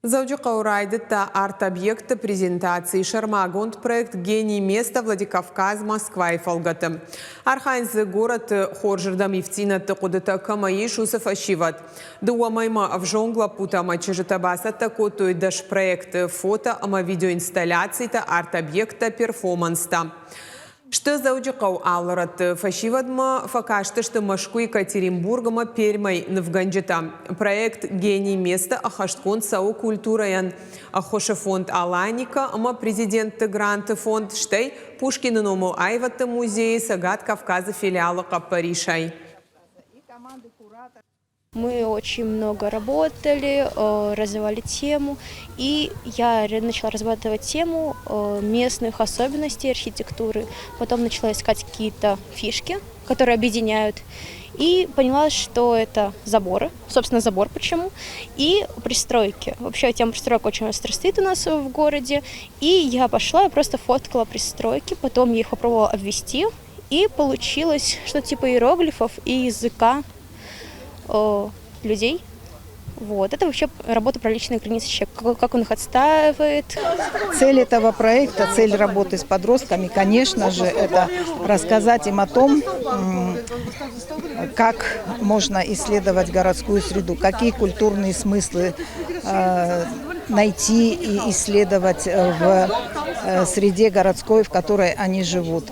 Дзӕуджыхъӕуы райдыдта арт-объектты презентаци сӕрмагонд проект «Гений места Владикавказ Москвайы фӕлгӕты. Архайынц дзы горӕты хорзырдӕм ивддзинӕдты хъуыдытӕ кӕмӕ ис, уыцы фӕсивӕд. Дыууӕ мӕймӕ ӕвзонг лӕппутӕ ӕмӕ чызджытӕ бацӕттӕ кодтой 10 проекты, фото ӕмӕ видеоинсталляцитӕ, арт-объекттӕ, перформанстӕ. Сты Дзӕуджыхъӕуы алы рӕтты. Фӕсивӕдмӕ фӕкастысты Мӕскуы, Екатеринбург ӕмӕ Пермӕй нывгӕнджытӕ. Проект «Гений места» ӕххӕстгонд цӕуы культурӕйӕн ӕххуысы фонд «Аланика» ӕмӕ Президентты гранты фонд, стӕй Пушкины номыл аивӕдты музейы Цӕгат Кавказы филиалы хъӕппӕрисӕй. Мы очень много работали, развивали тему, и я начала разрабатывать тему местных особенностей архитектуры, потом начала искать какие-то фишки, которые объединяют, и поняла, что это заборы, собственно, забор почему, и пристройки. Вообще тема пристроек очень остро стоит у нас в городе, и я пошла и просто фоткала пристройки, потом я их попробовала обвести, и получилось что-то типа иероглифов и языка людей. Вот. Это вообще работа про личные границы человека, как он их отстаивает. Цель этого проекта, цель работы с подростками, конечно же, это рассказать им о том, как можно исследовать городскую среду, какие культурные смыслы найти и исследовать в среде городской, в которой они живут.